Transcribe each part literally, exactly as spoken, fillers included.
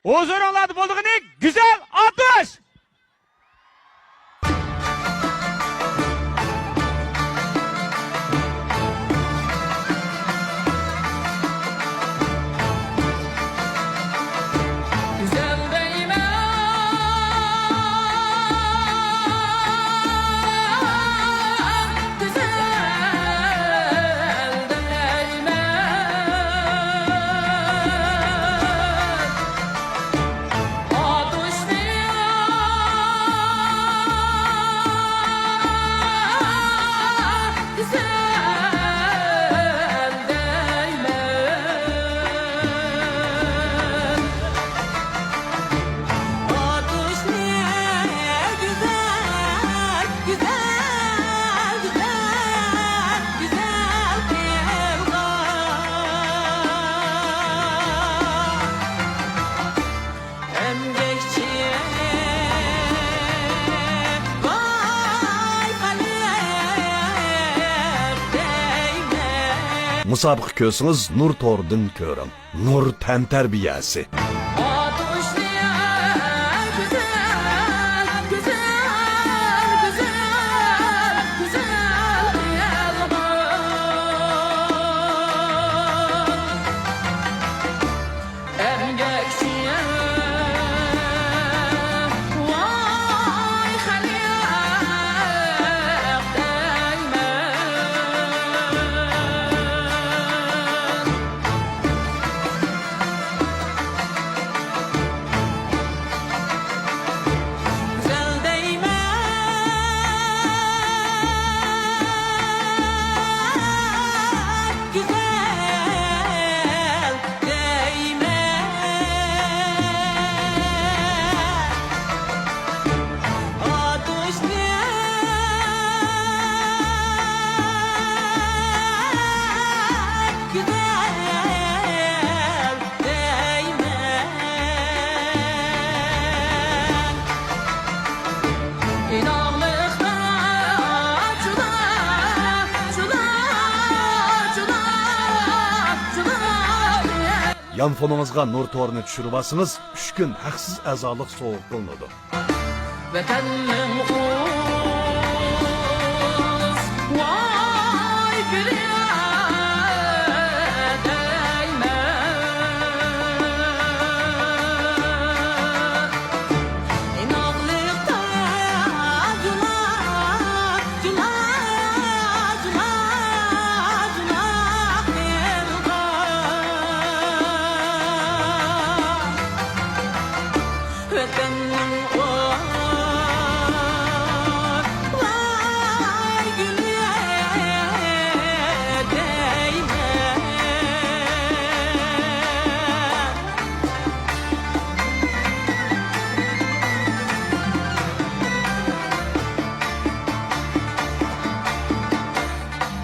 ھۇزۇرۇڭلاردا بولىدىغىنى گۈزەل ئاتۇش! گۈزەل دەيمەن، گۈزەل دەيمەن. ئاتۇشنى گۈزەل دەيمەن. ئاتۇشنى گۈزەل، گۈزەل، گۈزەل، گۈزەل قىلغان ئەمگەكچى، ۋاي خەلق دەيمەن. مۇسابىقە كۆرسىڭىز، نۇر تورىدىن كۆرۈڭ. نۇر تەنتەربىيەسى. ئاتۇشنى گۈزەل، گۈزەل، گۈزەل، گۈزەل قىلغان ئەمگەكچى، ۋاي خەلق دەيمەن. گۈزەل دەيمەن، گۈزەل دەيمەن. ئاتۇشنى گۈزەل دەيمەن. ئىناقلىقتا جۇلا، جۇلا، جۇلا، جۇلا. يانفونىڭىزغا نۇر تورىنى چۈشۈرۈۋالسىڭىز، ئۈچ كۈن ھەقسىز ئەزالىق سوۋغا قىلىنىدۇ. ۋەتەننىڭ ئۇز، ۋاي گۈلى دەيمەن. ئىناقلىقتا جۇلا، جۇلا، جۇلا، جۇلا قىلغان ۋەتەننىڭ ئوت، ۋاي گۈلى دەيمەن.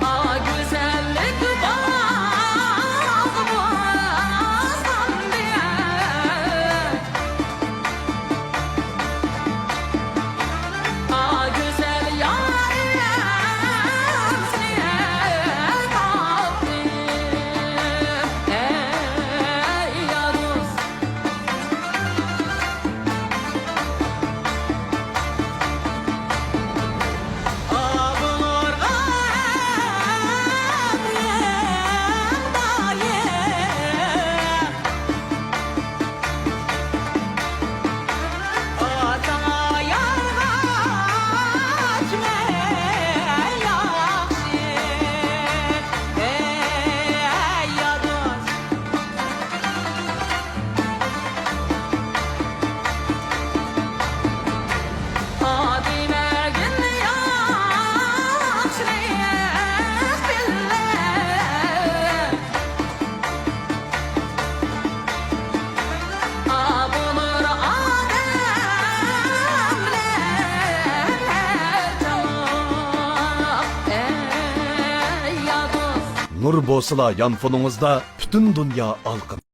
ئا، گۈزەللىك باغ بوستان دىيار. ئا، گۈزەل يارىم سېنى تاپتىم، ئەي يا دوست. نۇر بولسىلا يانفونىڭىزدا، پۈتۈن دۇنيا ئالقىن.